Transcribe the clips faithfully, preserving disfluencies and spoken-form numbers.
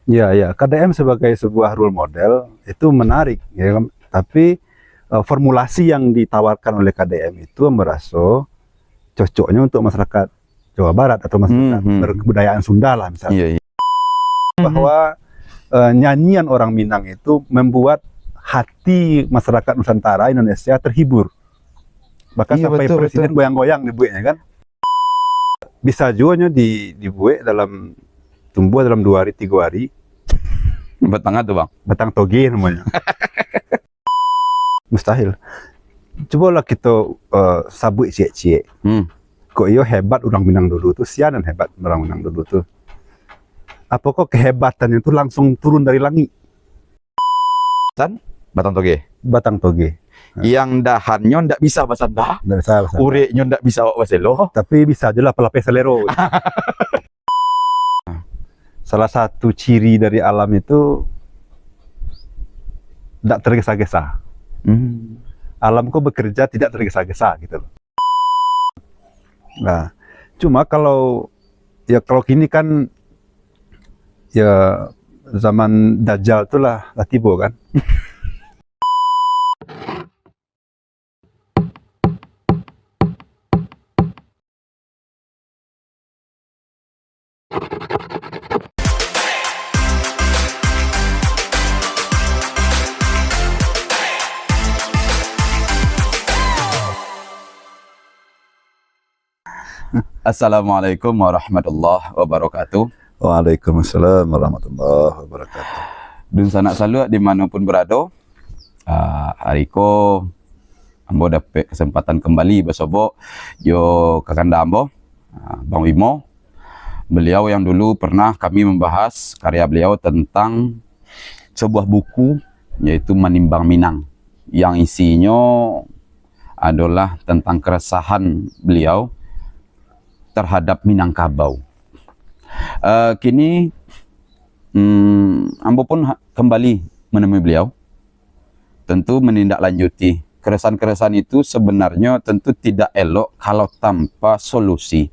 Ya, ya, K D M sebagai sebuah role model itu menarik, ya kan? Tapi, eh, formulasi yang ditawarkan oleh K D M itu ambo raso cocoknya untuk masyarakat Jawa Barat atau masyarakat Hmm, hmm. berkebudayaan Sunda lah misalnya. Iya, iya. Bahwa, eh, nyanyian orang Minang itu membuat hati masyarakat Nusantara Indonesia terhibur. Bahkan Iya, sampai betul, presiden betul. goyang-goyang dibuatnya kan. Bisa juga nyo di, dibuat dalam, tumbuah dalam dua hari, tiga hari. Batang tu, Bang? Batang toge namanya. Mustahil. Cubolah kita, eh, sabuik ciek-ciek. Hmm. Kok iyo hebat urang Minang dulu tu, sia nan hebat urang Minang dulu tu. Apakah kehebatannya tu langsung turun dari langit? Tan, batang toge. Batang toge. Yang dahannyo ndak bisa basanda. Ndak bisa basanda. Ureknyo ndak bisa awak baselo. Tapi bisa je lah pelapeh salero. Salah satu ciri dari alam itu ndak tergesa-gesa. Hmm. Alam ko bekerja tidak tergesa-gesa gitu loh. Nah, cuma kalau, ya kalau kini kan, ya zaman Dajjal tu lah, lah tibo kan. Assalamualaikum warahmatullahi wabarakatuh. Waalaikumsalam warahmatullahi wabarakatuh. Dunsanak saluak di mano pun barado, ah, ari ko ambo dapek kesempatan kembali basobok jo kakanda ambo, ah, Bang Wimo. Beliau yang dulu pernah kami membahas karya beliau tentang sebuah buku, yaitu Manimbang Minang, yang isinyo adalah tentang keresahan beliau terhadap Minangkabau. Eh, kini, mm, ambo pun ha-, kembali menemui beliau. Tentu menindaklanjuti. Keresahan-keresahan itu sebenarnyo tentu tidak elok kalau tanpa solusi.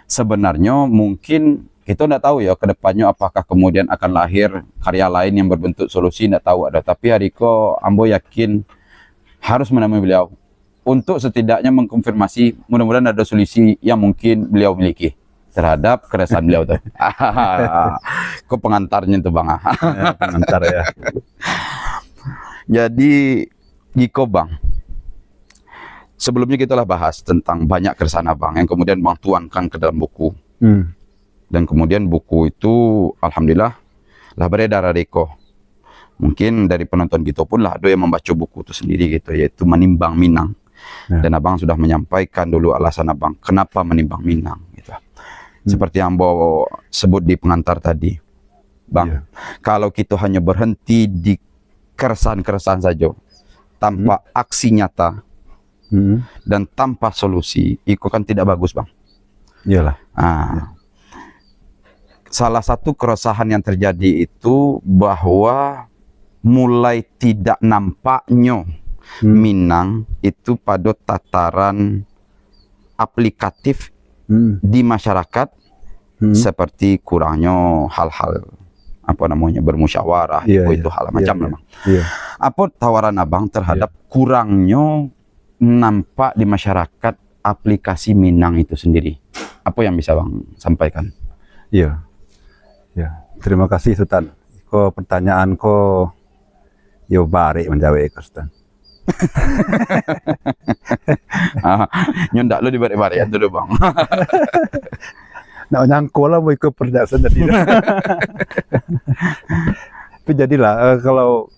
Sebenarnyo mungkin kito ndak tahu yo, ke depannyo apakah kemudian akan lahir karya lain yang berbentuk solusi, ndak tahu ado. Tapi ari ko ambo yakin harus menemui beliau untuk setidaknya mengkonfirmasi, mudah-mudahan ada solusi yang mungkin beliau miliki terhadap keresahan beliau tu. Ko pengantarnyo tu, Bang. Ya, pengantar ya. Jadi, giko, Bang. Sebelumnya kita lah bahas tentang banyak keresahan Abang yang kemudian Bang tuangkan ke dalam buku. Hmm. Dan kemudian buku itu, alhamdulillah, lah beredar ari ko. Mungkin dari penonton kita pun lah ada yang membaca buku itu sendiri gitu, yaitu Manimbang Minang. Ya. Dan Abang sudah menyampaikan dulu alasan Abang kenapa Manimbang Minang gitu. Hmm. Seperti yang ambo sebut di pengantar tadi, Bang, Ya. kalau kita hanya berhenti di keresahan-keresahan saja, tanpa Hmm. aksi nyata Hmm. dan tanpa solusi, iko kan tidak bagus, Bang. Iyalah. Ah. Ya. Salah satu keresahan yang terjadi itu bahwa mulai tidak nampaknyo Hmm. Minang itu pada tataran aplikatif Hmm. di masyarakat, Hmm. seperti kurangnyo hal-hal, apa namanya, bermusyawarah, Iya, itu, iya. itu hal Iya, macam iya. memang. Iya. Apa tawaran Abang terhadap Iya. kurangnyo nampak di masyarakat aplikasi Minang itu sendiri? Apa yang bisa Abang sampaikan? Iya. Ya. Terima kasih, Sutan. Ko pertanyaan ko, yo, barek manjawek ko, Sutan. Ah, nyo ndak lo dibarek-barek tu doh, Bang. Nak nyangko lah, mau ikut perjelasan tadi. Tapi jadilah, eh, kalau,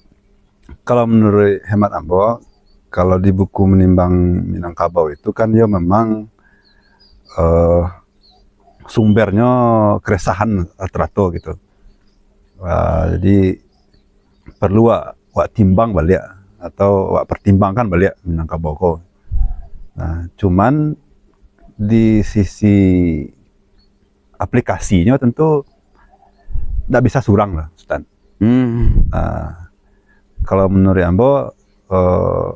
kalau menurut hemat ambo, kalau di buku Manimbang Minangkabau itu kan, yo memang, eh, sumbernyo keresahan rata-rata gitu. Ah, jadi, perlu wak, wak timbang baliak atau wak pertimbangkan baliak Minangkabau ko. Nah, cuman di sisi aplikasinyo tentu ndak bisa surang lah, Sutan. Hmm. Ah, kalau menurut ambo, eh,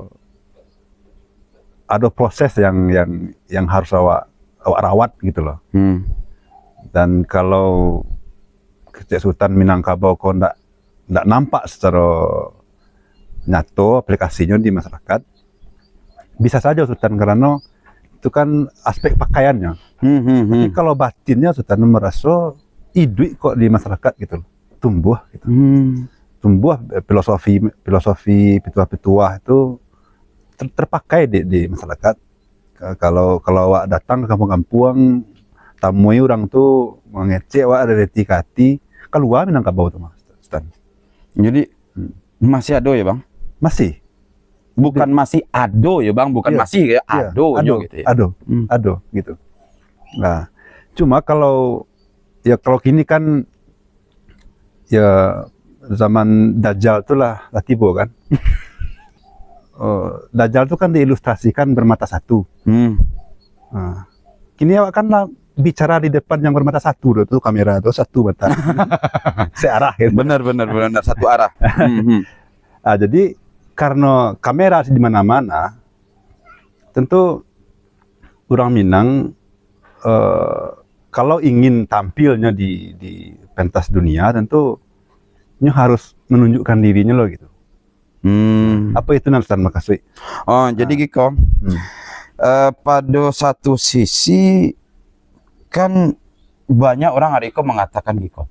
ado proses yang, yang, yang harus awak, awak rawat gitu loh. Hmm. Dan kalau kecek Sutan Minangkabau ko ndak, ndak nampak secara nyato aplikasinyo di masyarakat, bisa sajo Sutan, karano itu kan aspek pakaiannyo. Hmm, hmm, hmm. Tapi kalau batinnyo Sutan maraso iduik kok di masyarakat gitu, tumbuh gitu. Hmm. Tumbuh, eh, filosofi, filosofi pituah-pituah itu ter-, terpakai di, di masyarakat. Ka-, kalau, kalau awak datang ke kampuang-kampuang, tamui urang tu mangecek awak dari hati ka hati, kalua Minangkabau tu mah, Sutan. Jadi, hmm, masih ado ya, Bang? Masih. Bukan masih ado ya, Bang, bukan masih ya, ado nyo gitu ya. Ado, hmm, ado gitu. Nah, cuma kalau, ya kalau kini kan ya zaman Dajjal tu lah, lah tibo kan. Oh, Dajjal tu kan diilustrasikan bermata satu. Hmm. Nah, kini awak kan lah bicara di depan yang bermata satu tu, tu kamera tu satu mata. Searah gitu. Benar, benar, benar, satu arah. Hmm, hmm. Ah, jadi karena kamera di mana-mana, tentu urang Minang, eh, kalau ingin tampilnya di, di pentas dunia, tentu nyo harus menunjukkan dirinyo lo gitu. Hmm. Apa itu nan Sutan makasuik? Oh, jadi giko. Hmm. Eh, pado satu sisi kan banyak urang ari ko mangatakan giko,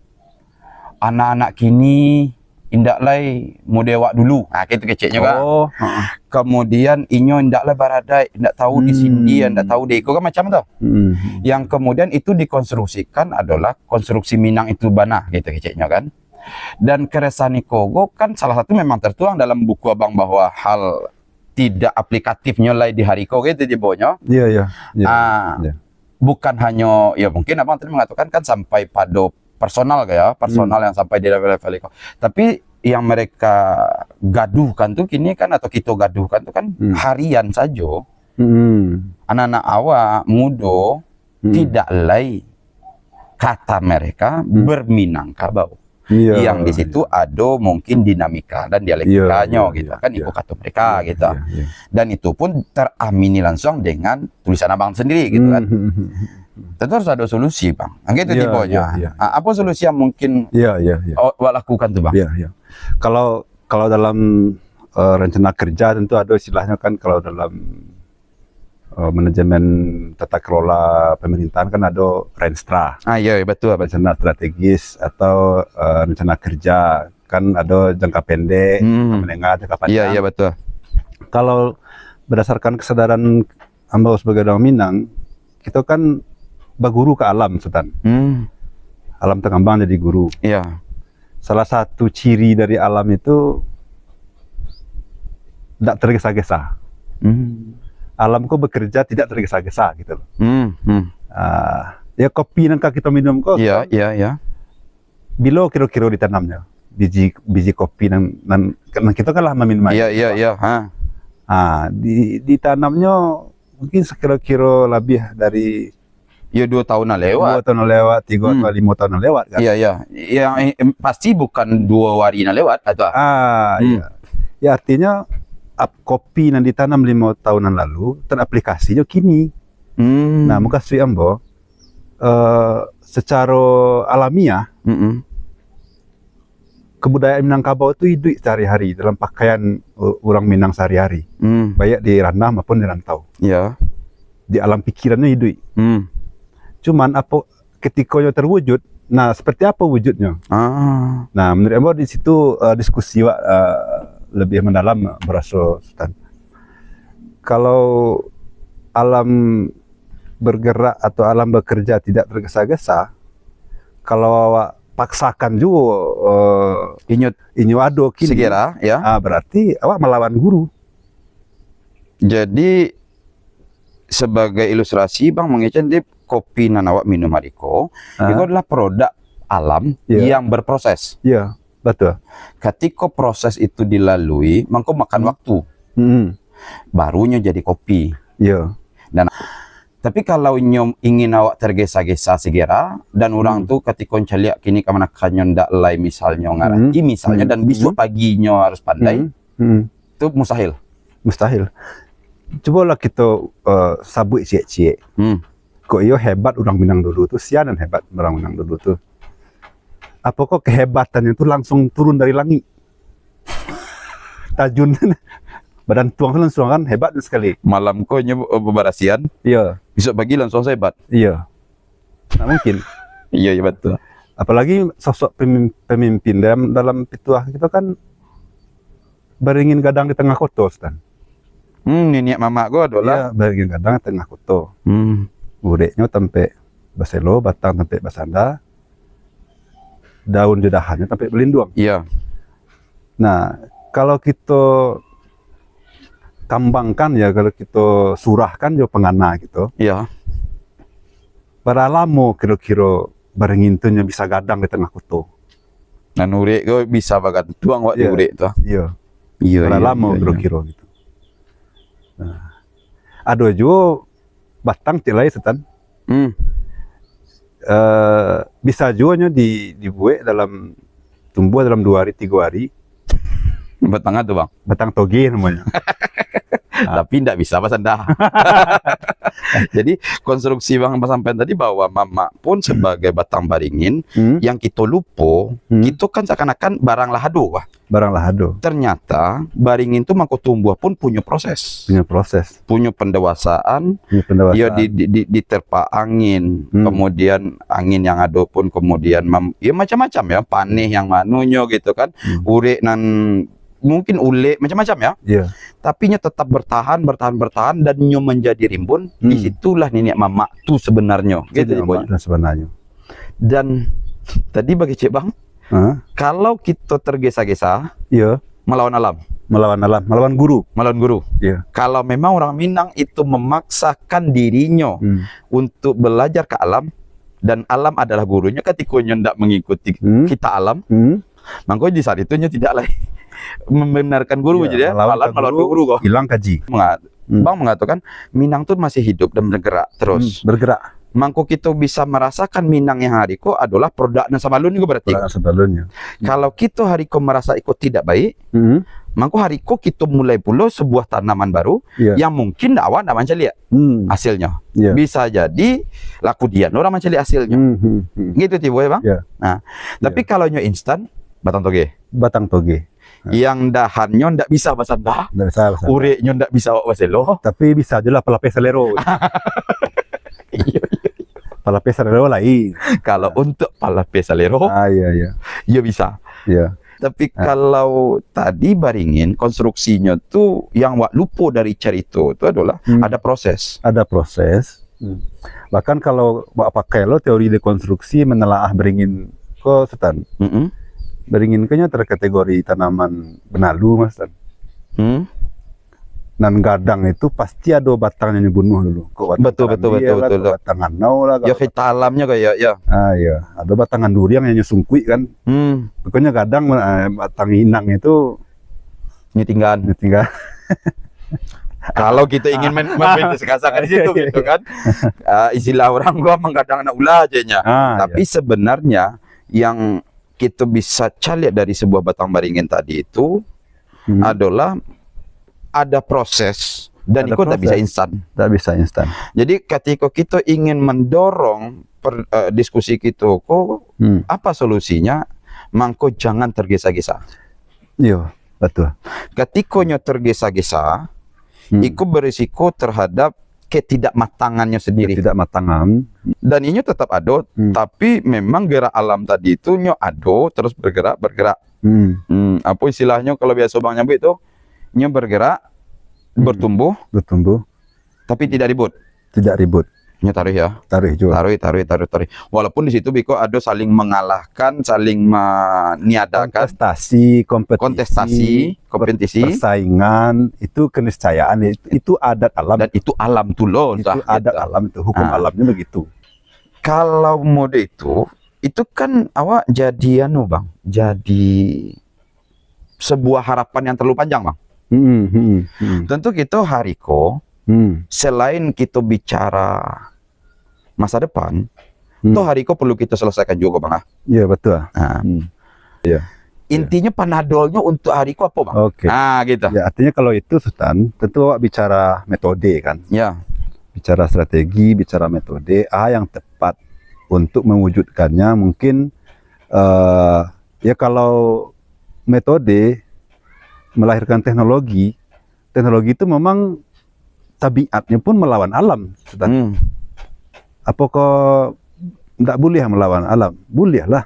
anak-anak kini indak lai model awak dulu. Ha, gitu keceknyo kan. Oh, heeh. Kemudian inyo indak lai baradaik, indak tahu di sindi, hmm, indak tahu di iko kan macam tu. Hmm. Yang kemudian itu dikonstruksikan adalah konstruksi Minang itu bana, gitu keceknyo kan. Dan keresahan iko go kan salah satu memang tertuang dalam buku abang bahwa hal tidak aplikatifnyo lai di hari ko gitu jebonyo. Iya, iya, iya, ah, iya. Bukan hanyo, ya mungkin abang tadi mengatakan kan sampai pado personal ya, personal, hmm, yang sampai di level-level iko. Tapi yang mereka gaduhkan tu kini kan, atau kito gaduhkan tu kan, hmm, harian sajo. Hmm. Anak-anak awak mudo, hmm, tidak lai kata mereka, hmm, berminangkabau. Iya. Yang di situ ado mungkin dinamika dan dialektikanyo, iya, gitu, iya, kan, iya, iko kato mereka, iya, gitu. Iya, iya. Dan itu pun teramini langsung dengan tulisan abang sendiri, gitu, kan. Hmm, hmm, hmm, hmm. Tentu harus ada solusi, Bang. Angke itu, iya, tibonyo. Iya, iya. Ah, apa solusi yang mungkin, iya, iya, iya, awak lakukan tu, Bang? Iya, iya. Kalau, kalau dalam, eh, rencana kerja tentu ada istilahnya kan, kalau dalam eh, manajemen tata kelola pemerintahan kan ado renstra. Ah, iya, iya, betul, betul. Rencana strategis atau, eh, rencana kerja. Kan ado jangka pendek, hmm, jangka menengah, jangka panjang. Iya, iya, betul. Kalau berdasarkan kesadaran ambo sebagai urang Minang, kito kan baguru ka alam, Sutan. Hmm. Alam takambang jadi guru. Iya. Salah satu ciri dari alam itu dak tergesa-gesa. Hmm. Alam ko bekerja tidak tergesa-gesa gitu loh. Hmm, hmm. Ah, ya kopi nan ka kito minum ko, iya, kan? Iya, iya. Bilo kiro-kiro ditanamnyo? Biji, biji kopi nan, nan, nan kito kan lah maminum air. Iya, iya, iya. Ha. Ah, di, ditanamnyo mungkin sekiro-kiro labiah dari Yo, duo tahun nan lewat. Duo tahun nan lewat, tigo, hmm, atau limo tahun nan lewat, kan? Iya, iya. Yang, eh, em, pasti bukan duo hari nan lewat, atau? Ah, hmm, iya. Ya, artinya, ap-, kopi nan ditanam limo tahun nan lalu, teraplikasinya kini. Hmm. Nah, mukasuik ambo, eh, secara alamiah, mm-mm, kebudayaan Minangkabau tu iduik sehari-hari dalam pakaian u-, urang Minang sehari-hari. Hmm. Baik di ranah maupun di rantau. Ya. Di alam pikirannya iduik. Hmm. Cuman apo, ketikonyo terwujud, nah, seperti apa wujudnya? Ah. Nah, menurut ambo di situ, eh, diskusi wak, eh, lebih mendalam, eh, baraso, Sutan. Kalau alam bergerak atau alam bekerja tidak tergesa-gesa, kalau awak paksakan juo, eh, inyo, inyo ado kini, segera, ya, ah, berarti awak melawan guru. Jadi, sebagai ilustrasi, Bang, mangecek di kopi nan awak minum hari ko, ah, itu adalah produk alam, ya, yang berproses. Ya. Betul. Katiko proses itu dilalui, mangko makan, hmm, waktu. Hmm. Barunyo jadi kopi. Iya. Dan, tapi kalau nyo ingin awak tergesa-gesa segera, dan urang, hmm, tu katiko caliak kini kamanakannyo ndak lai misalnyo ngarati, hmm, misalnyo, hmm, dan bisuak, hmm, paginyo harus pandai, hmm, hmm, tu mustahil. Mustahil. Cubolah kito, eh, sabuik ciek-ciek. Hmm. Kok iyo hebat urang Minang dulu tu, sia nan hebat urang Minang dulu tu. Apo kok kehebatannya tu langsung turun dari langik? Tajun. Badan tuang tu langsung kan hebat tu sekali. Malam ko nyo, eh, babarasian. Iya. Besok pagi langsung sehebat. Iya. Tak mungkin. Iya, iya, betul. Apalagi sosok pemim-, pemimpin dalam, dalam pituah kita kan baringin gadang di tangah koto, Stan. Hmm, niniak mamak ko adolah. Iya, baringin gadang di tangah koto. Hmm. Ureknyo tampek baselo, batang tampek basanda, daun jo dahannyo tampek balinduang. Iya. Nah, kalau kito kambangkan ya, kalau kito surahkan jo pangana kito, iya. Bara lamo kiro-kiro baringin tu nyo bisa gadang di tangah koto? Nan urek ko bisa bagantuang wak di Iya. urek tu. Iya. Iya, Bara iya, lamo iya, iya. kiro-kiro gitu. Nah, ado juo batang cek lai, Stan. Hmm. Eh, bisa juo nyo di, dibuek dalam, tumbuah dalam dua hari, tigo hari. Batang tu, Bang? Batang toge namonyo. Ah. Tapi ndak bisa basanda. Jadi, konstruksi Bang sampaian tadi bahwa mamak pun sebagai batang baringin, Hmm. yang kito lupo, Hmm. kito kan seakan-akan barang lah ado, bah. Barang lah ado. Ternyata, baringin tu mangko tumbuah pun punyo proses. Punyo proses. Punyo pendewasaan, Punyo pendewasaan. Iyo di, di, di, diterpa angin, Hmm. kemudian angin yang ado pun kemudian mam-, ya macam-macam ya, paneh yang manunyo gitu kan, Hmm. urek nan mungkin ulek, macam-macam ya. Iya. Tapi nyo tetap bertahan, bertahan, bertahan, dan nyo menjadi rimbun, Hmm. di situlah niniak mamak tu sebenarnyo. Gitu Niniak ya, Boy? mamak tu sebenarnyo. Dan tadi bagi Cik Bang, Hah? kalau kito tergesa-gesa, Iya. melawan alam. Melawan alam, melawan guru. Melawan guru. Iya. Kalau memang orang Minang itu memaksakan dirinyo Hmm. untuk belajar ke alam, dan alam adalah gurunyo, katiko nyo ndak mengikuti Hmm. kita alam, Hmm. mangko di saat itu nyo tidak lagi membenarkan guru Iya, jadi ya, melawan malah ke melawan guru, ke guru kok. Hilang kaji. Mengat-, Hmm. Bang mengatakan, Minang tu masih hidup dan bergerak terus. Hmm, bergerak. Mangko kito bisa marasakan Minang yang hari ko adolah produk nan sabalun ko berarti. Produk sabalun, ya. Kalau kito hari ko marasa iko tidak baik, Hmm. mangko hari ko kito mulai pulo sebuah tanaman baru Iya. yang mungkin awak ndak mancaliak Hmm. hasilnyo. Iya. Bisa jadi laku dian urang mancaliak hasilnyo. Hmm, hmm, hmm. Gitu tibo ya, Bang? Iya. Nah, tapi Iya. kalau nyo instan, batang toge. Batang toge. Yang dahannyo ndak bisa basanda. Ndak bisa basanda. Ureknyo ndak bisa awak baselo. Tapi bisa je lah palapeh salero. Iya, iya. Palapeh salero lain. Kalau untuk palapeh salero, Ah, iya, iya. iya bisa. Iya. Tapi Ah. kalau tadi baringin, konstruksinyo tu yang wak lupo dari carito tu adolah Hmm. ada proses. Ada proses. Hmm. Bahkan kalau wak pakai lo teori dekonstruksi menelaah baringin ko, Stan. Mm-mm. Baringin ko nyo terkategori tanaman benalu, Mas, Stan. Hmm. Nan gadang itu pasti ado batangnyo nyo bunuh dulu. Kok batang Betul, betul, karambiah betul, lah, betul, kok betul. batang anau lah, Yo, kok kita alamnyo kayak, ya. Ah, iya. Ado batang anduriang yang nyo sungkuik kan. Hmm. Pokoknyo gadang, ah, batang inang itu Nyo tinggal. nyo tinggal. Kalau kita ingin men-, memfilterisasi di situ, gitu kan. Ah, istilah orang gua menggadang anak ulah aja nya. Ah, Tapi iya. sebenarnya yang kita bisa caliak dari sebuah batang baringin tadi itu Hmm. adalah ada proses dan Ada iko tak bisa proses. instan. Tak bisa instan. Jadi ketika kita ingin mendorong per-, eh, diskusi kita ko, Hmm. apa solusinya? Mangko jangan tergesa-gesa. Iyo, betul. Ketika nyo tergesa-gesa, Hmm. iko berisiko terhadap ketidakmatangannya sendiri. Ketidakmatangan. Dan inyo tetap ado, Hmm. tapi memang gerak alam tadi tu nyo ado, terus bergerak, bergerak. Hmm. Hmm, apa istilahnyo kalau biasa bang nyebut tu? Nyo bergerak, Hmm. bertumbuh, Bertumbuh. tapi tidak ribut. Tidak ribut. Nyo taruh ya. Taruh juga. Taruh, taruh, taruh, taruh. Walaupun di situ biko ado saling mengalahkan, saling meniadakan. Kontestasi, kompetisi, Kontestasi, kompetisi. persaingan, itu keniscayaan, itu, itu adat alam. Dan itu alam tu lo, Itu entah adat gitu. alam itu, hukum Ah. alamnya begitu. Kalau mode itu, itu kan awak jadi anu, Bang, jadi sebuah harapan yang terlalu panjang, Bang. Hmm, hmm, hmm. Tentu kita hari ko, Hmm. selain kita bicara masa depan, Hmm. toh hari ko perlu kita selesaikan juga, Bang, ah. Ya, betul. Ah. Hmm. Ya. Intinya panadolnya untuk hari ko apa, Bang? Oke. Ah, gitu. Ya, artinya kalau itu, Sultan, tentu awak bicara metode, kan? Ya. Bicara strategi, bicara metode, ah, yang tepat untuk mewujudkannya mungkin, Eh, ya, kalau metode melahirkan teknologi, teknologi itu memang tabiatnya pun melawan alam, Sutan. Hmm. Apakah ndak boleh melawan alam? Boleh lah.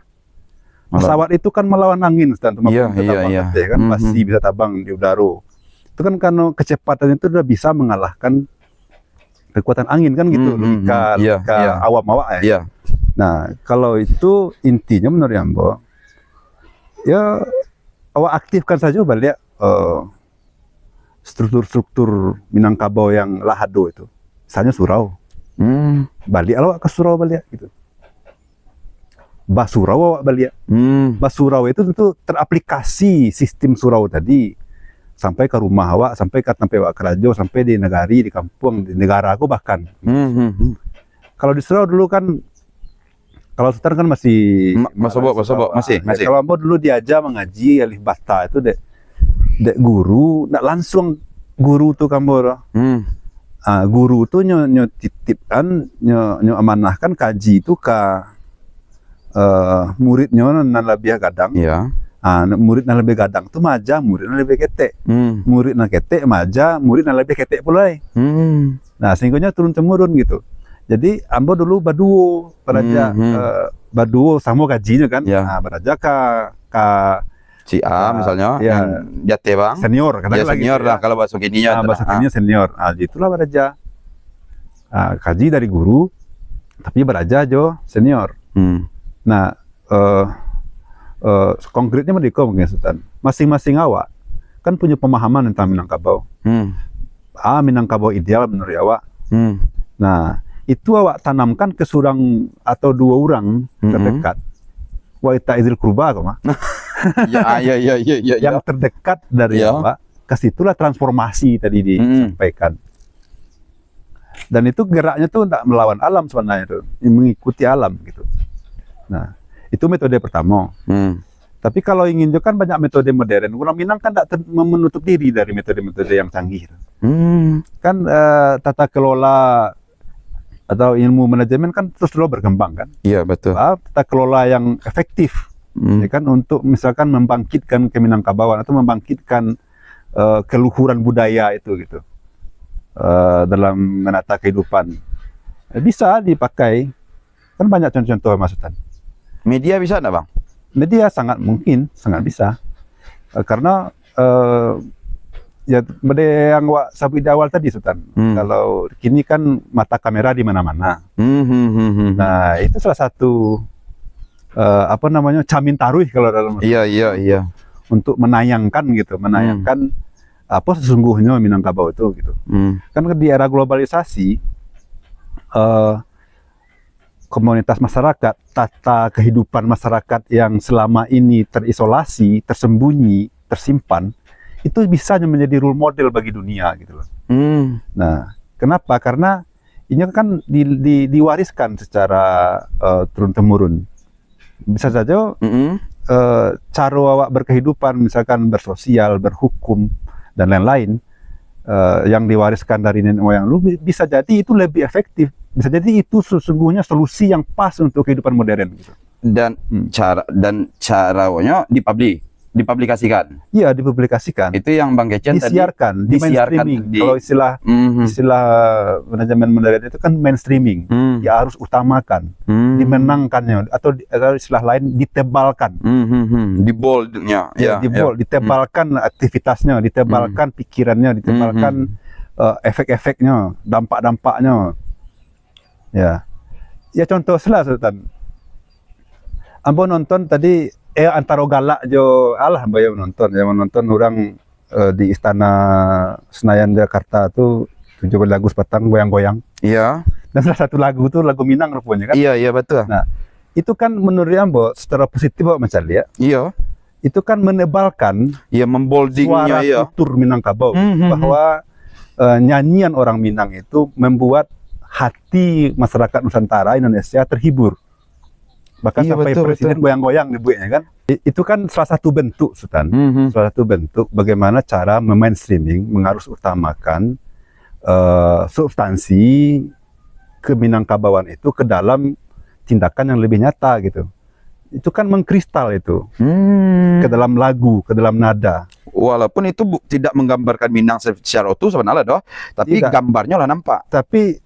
Pesawat itu kan melawan angin, Sutan, tu. Iya, iya, iya. Kan, mhm, masih bisa tabang di udara. Itu kan karena kecepatannya itu udah bisa mengalahkan kekuatan angin kan gitu, hmm, hmm, logika, hmm, iya, logika, iya, awam awak ya. Iya. Nah, kalau itu intinya menurut ambo, ya, awak aktifkan saja baliak, eh, struktur-struktur Minangkabau yang lah ado itu. Misalnya surau. Hmm. Baliak awak ke surau baliak gitu. Basurau awak baliak. Hmm. Basurau itu tentu teraplikasi sistem surau tadi sampai ke rumah awak, sampai ke tempat awak karajo, sampai di nagari, di kampuang, di negara ko bahkan. Hmm, hmm, hmm. Kalau di surau dulu kan, kalau Sutan kan masih, ma-, masobok, masobok, masih, ya, masih. Kalau ambo dulu diaja mangaji alif bata itu dek, dek guru, ndak langsung guru tu ka ambo tu. Hmm. Ah, guru tu nyo, nyo titipkan, nyo, nyo amanahkan kaji tu ka, eh, muridnyo nan, nan labiah gadang. Iya. Ah, murid nan labiah gadang tu maaja murid nan labiah ketek. Hmm. Murid nan ketek maaja murid nan labiah ketek pulo ai. Hmm. Nah, sehinggonyo turun temurun gitu. Jadi, ambo dulu baduo, baraja, hmm, hmm, eh, baduo samo kajinyo kan. Ya. Nah, baraja ka, ka, si A, ka, misalnya, ya, yang jateh bang. Senior, katakan, ya, lagi senior gitu lah, ya, kalau bahasa kini ya, ah, bahasa kini senior. Ah, itulah baraja. Ah, kaji dari guru, tapi baraja jo senior. Hmm. Nah, eh, eh, konkretnya merdeka mungkin, Sutan. Masing-masing awak kan punya pemahaman tentang Minangkabau. Hmm. Ah, Minangkabau ideal menurut awak. Hmm. Nah, itu awak tanamkan ke surang atau dua orang, hmm, terdekat. Wa itta'izil qurba ko mah. Ya, ya, ya, ya, ya, ya. Yang terdekat dari, ya, awak, ke situlah transformasi tadi, hmm, disampaikan. Dan itu geraknya tu ndak melawan alam sebenarnya tu, mengikuti alam gitu. Nah, itu metode pertama. Hmm. Tapi kalau ingin tu kan banyak metode modern. Urang Minang kan ndak ter-, menutup diri dari metode-metode yang canggih tu. Hmm. Kan, eh, tata kelola atau ilmu manajemen kan terus lo berkembang kan. Iya, betul. Ah, tata kelola yang efektif, hmm, ya kan, untuk misalkan membangkitkan keminangkabauan atau membangkitkan, eh, keluhuran budaya itu gitu. Eh, dalam menata kehidupan. Eh, bisa dipakai. Kan banyak contoh-contoh, Mas Sutan. Media bisa ndak, Bang? Media sangat mungkin, sangat bisa. Eh, karena, eh, ya, bade yang awak sabuik di awal tadi, Sutan. Hmm. Kalau kini kan mata kamera di mana-mana. Hmm, hmm, hmm, hmm, hmm. Nah, itu salah satu, eh, apa namanya, camin taruih kalau dalam, iya, iya, iya, untuk menayangkan gitu, menayangkan, hmm, apa sesungguhnya Minangkabau itu gitu. Hmm. Kan di era globalisasi, eh, komunitas masyarakat, tata kehidupan masyarakat yang selama ini terisolasi, tersembunyi, tersimpan, itu bisa menjadi role model bagi dunia gitu loh. Hmm. Nah, kenapa? Karena ini kan di, di, diwariskan secara, eh, turun temurun. Bisa saja, mm-mm, eh, caro awak berkehidupan, misalkan bersosial, berhukum, dan lain-lain, eh, yang diwariskan dari nenek moyang lu, bi-, bisa jadi itu lebih efektif. Bisa jadi itu sesungguhnya solusi yang pas untuk kehidupan modern gitu. Dan, hmm, cara, dan caranya dipubli-, dipublikasikan. Iya, dipublikasikan. Itu yang Bang Kecen tadi disiarkan, di disiarkan mainstreaming. Di, kalau istilah, mhm, istilah manajemen modern itu kan mainstreaming. Hmm. Ya, harus utamakan, hmm, dimenangkannya, atau di, atau istilah lain, ditebalkan. Hmm, hmm, hmm. Di boldnya, ya, ya, di bold, ya, ditebalkan, hmm, aktivitasnya, ditebalkan, hmm, pikirannya, ditebalkan, hmm, hmm, eh, efek-efeknya, dampak-dampaknya. Ya. Ya, contoh salah, Sultan. Ambo nonton tadi, eh, antaro galak jo, alah, ambo yo nonton, yo nonton urang, eh, di Istana Senayan Jakarta tu, tujuh belas Agustus patang goyang-goyang. Iya. Dan salah satu lagu tu lagu Minang rupanya kan. Iya, iya, betul. Nah, itu kan menurut ambo secara positif awak mancaliak. Iya. Itu kan menebalkan, iya, memboldingnya, suara, iya, kultur Minangkabau, hmm, hmm, hmm, bahwa, eh, nyanyian orang Minang itu membuat hati masyarakat Nusantara Indonesia terhibur. Bahkan, iya, sampai betul, presiden, betul, goyang-goyang dibuatnya kan. I-, itu kan salah satu bentuk, Sultan. Hmm, hmm. Salah satu bentuk bagaimana cara memainstreaming, mengarus utamakan, eh, substansi keminangkabauan itu ke dalam tindakan yang lebih nyata gitu. Itu kan mengkristal itu, hmm, ke dalam lagu, ke dalam nada. Walaupun itu bu-, tidak menggambarkan Minang se-, secara utuh sebenarnya doh, tapi tidak, gambarnya lah nampak. Tapi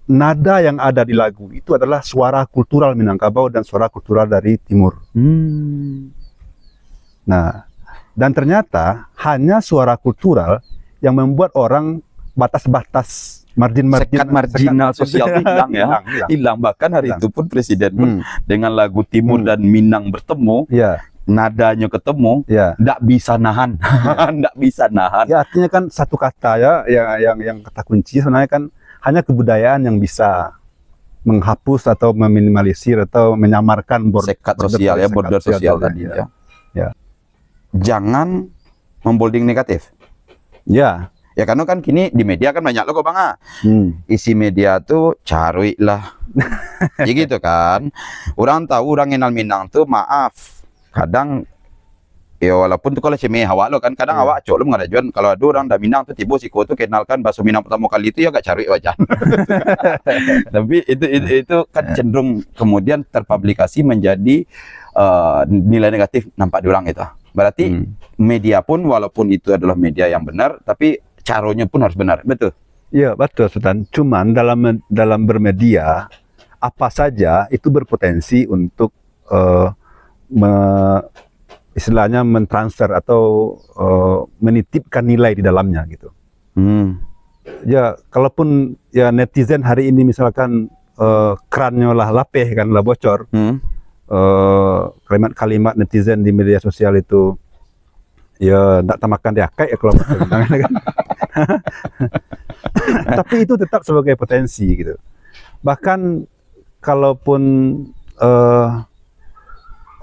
nada yang ada di lagu itu adalah suara kultural Minangkabau dan suara kultural dari timur. Hmm. Nah, dan ternyata hanya suara kultural yang membuat orang batas-batas, margin-margin, sekat marginal sekat sosial itu hilang, ya. Hilang, hilang. Hilang. Bahkan hari itu pun presiden pun, hmm, dengan lagu Timur, hmm, dan Minang bertemu, ya, nadanya ketemu, ya, ndak bisa nahan. Ya. Ndak bisa nahan. Ya, artinya kan satu kata, ya, yang, yang, yang kata kunci sebenarnya kan hanya kebudayaan yang bisa menghapus atau meminimalisir atau menyamarkan bor-, sekat border, sosial, ya, sekat border sosial sosial tadi, ya. Ya. Ya. Jangan membolding negatif. Ya. Ya, karena kan kini di media kan banyak lo kok, Bang, ah. Hmm. Isi media tu caruik lah. Ya gitu kan. Orang tahu, orang kenal Minang tu, maaf, kadang, ya, walaupun tu kalau cemeh awak lo kan, kadang, ya, awak acok lo mangarajoan. Kalau ada orang dari Minang tu tibo siko tu, kenalkan baso Minang pertama kali tu, ya agak caruik wajan. Tapi itu, itu, itu kan, ya, cenderung kemudian terpublikasi menjadi, eh, nilai negatif nampak di orang gitu. Berarti, hmm, media pun, walaupun itu adalah media yang benar, tapi caranya pun harus benar. Betul? Ya, betul, Sultan. Cuman dalam, dalam bermedia, apa saja itu berpotensi untuk, eh, me-, istilahnya mentransfer atau, eh, menitipkan nilai di dalamnya gitu. Hmm. Ya, kalaupun ya netizen hari ini misalkan, eh, krannyo lah lapeh kan, lah bocor, hmm, eh, kalimat-kalimat netizen di media sosial itu, ya, ndak tamakan di akaik ya kalau bahasa Minang kan. Tapi itu tetap sebagai potensi gitu. Bahkan kalaupun, eh,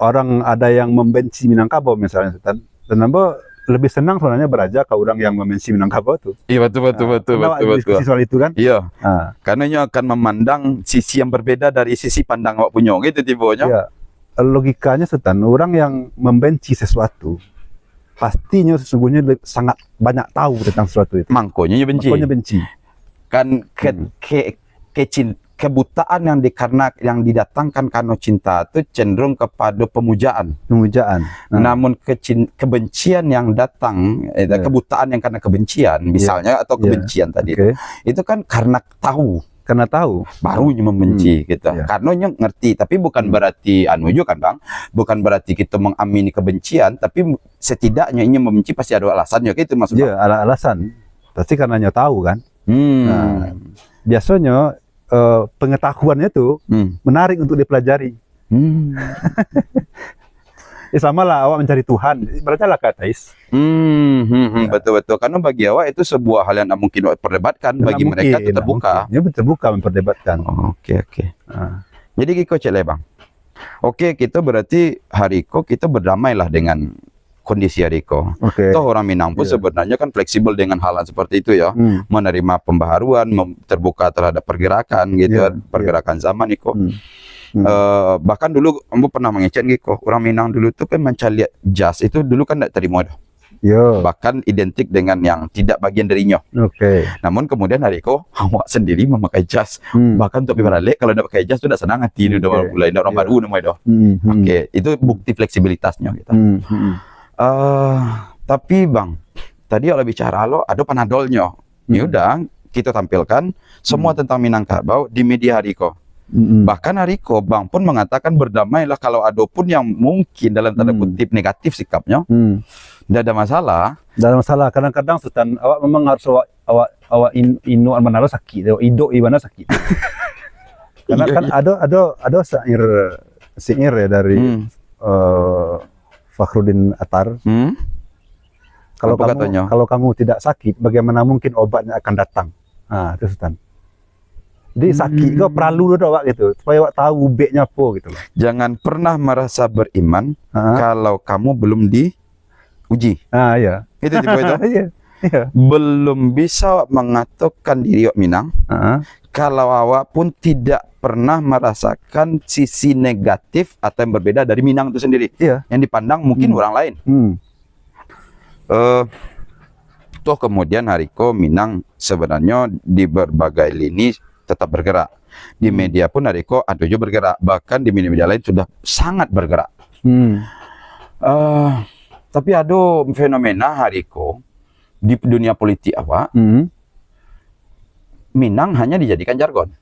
orang ada yang membenci Minangkabau misalnya, Sultan, dan ambo lebih senang sebenarnya baraja ka orang yang membenci Minangkabau tu. Iya, betul, betul, ah, betul, pernah betul, diskusi betul soal itu kan? Iya. Ah. Karena nyo akan memandang sisi yang berbeda dari sisi pandang awak punyo, gitu tibonyo. Iya. Logikanya, Sultan, orang yang membenci sesuatu, pastinyo sesungguhnya le-, sangat banyak tahu tentang sesuatu itu. Mangkonyo nyo benci. Mangkonyo benci. Kan ke-, hmm, ke-, kecin-, kebutaan yang dikarena, yang didatangkan karena cinta tu cenderung kepada pemujaan. Pemujaan. Hmm. Namun kecin-, kebencian yang datang, eh, ya, kebutaan yang karena kebencian, ya, misalnya, atau, ya, kebencian tadi, oke, itu kan karena tahu. Karena tahu. Baru nyo membenci, hmm, gitu. Ya. Karena nyo ngerti, tapi bukan, hmm, berarti anu juga kan, Bang. Bukan berarti kita mengamini kebencian, tapi setidaknya inyo membenci pasti ada alasannya, gitu maksud, ya, Bang? Ada alasan. Pasti karena nyo tahu kan. Hmm. Nah, biasanya, eh, pengetahuannya tu, hmm, menarik untuk dipelajari. Hmm. Ya, sama lah awak mencari Tuhan. Barajalah ka ateis. Hmm, hmm, hmm, ya, betul, betul. Karena bagi awak itu sebuah hal yang tak mungkin awak perdebatkan. Bagi mereka itu terbuka. Mungkin. Ya, terbuka memperdebatkan. Oke, oke. Ah. Jadi, kiko cek lai, Bang. Oke, kita berarti hari ko kita berdamailah dengan kondisi hari ko. Oke. Toh orang Minang pun, iya, sebenarnya kan fleksibel dengan hal-hal seperti itu ya. Hmm. Menerima pembaharuan, mem-, terbuka terhadap pergerakan gitu, iya, iya, pergerakan zaman iko. Hmm. Hmm. Eh, bahkan dulu ambo pernah mangecek iko, orang Minang dulu tu kan mancaliak jas itu dulu kan ndak terima doh. Yo. Bahkan identik dengan yang tidak bagian darinya. Oke. Namun kemudian hari ko, awak sendiri memakai jas. Hmm. Bahkan untuk pi baralek, kalau ndak pakai jas tu ndak senang hati tu, oke, dah mulai ndak orang, iya, baru namanya doh. Hmm, hmm. Oke, itu bukti fleksibilitasnya gitu. Hmm, hmm. Eh, tapi Bang, tadi kalau bicara lo, ada panadolnya. Ya, hmm, udah, kita tampilkan semua, hmm, tentang Minangkabau di media hari ko. Mm-mm. Bahkan hari ko, Bang pun mengatakan, "Berdamailah, kalau ada pun yang mungkin dalam tanda, hmm, kutip negatif sikapnya, hmm, ndak ada masalah." Ndak ada masalah. Kadang-kadang, Sultan, awak memang harus awak, awak, awak in-, inuak bana lo sakik tu, idok i bana sakik tu. Karena, iya, kan, iya, ada, ada, ada syair, syair ya dari, hmm, eh, Fakhruddin Attar. Hmm. Kalau kamu, apa katonyo? Kalau kamu tidak sakit, bagaimana mungkin obatnya akan datang? Ha, itu, Sultan. Jadi, sakik ko, hmm, perlu dulu awak gitu, supaya awak tahu ubeknya apa gitu loh. Jangan pernah merasa beriman, ha, kalau kamu belum diuji. Ah, iya. Itu tipe itu. Iya, iya. Belum bisa awak mengatakan diri awak Minang, ha, kalau awak pun tidak pernah merasakan sisi negatif atau yang berbeda dari Minang itu sendiri. Iya. Yang dipandang mungkin, hmm, orang lain. Hmm. Eh, toh kemudian hari ko Minang sebenarnya di berbagai lini tetap bergerak. Di media pun hari ko ado jo bergerak, bahkan di media-media lain sudah sangat bergerak. Hmm. Eh, tapi ado fenomena hari ko di dunia politik awak, Hmm. Minang hanya dijadikan jargon.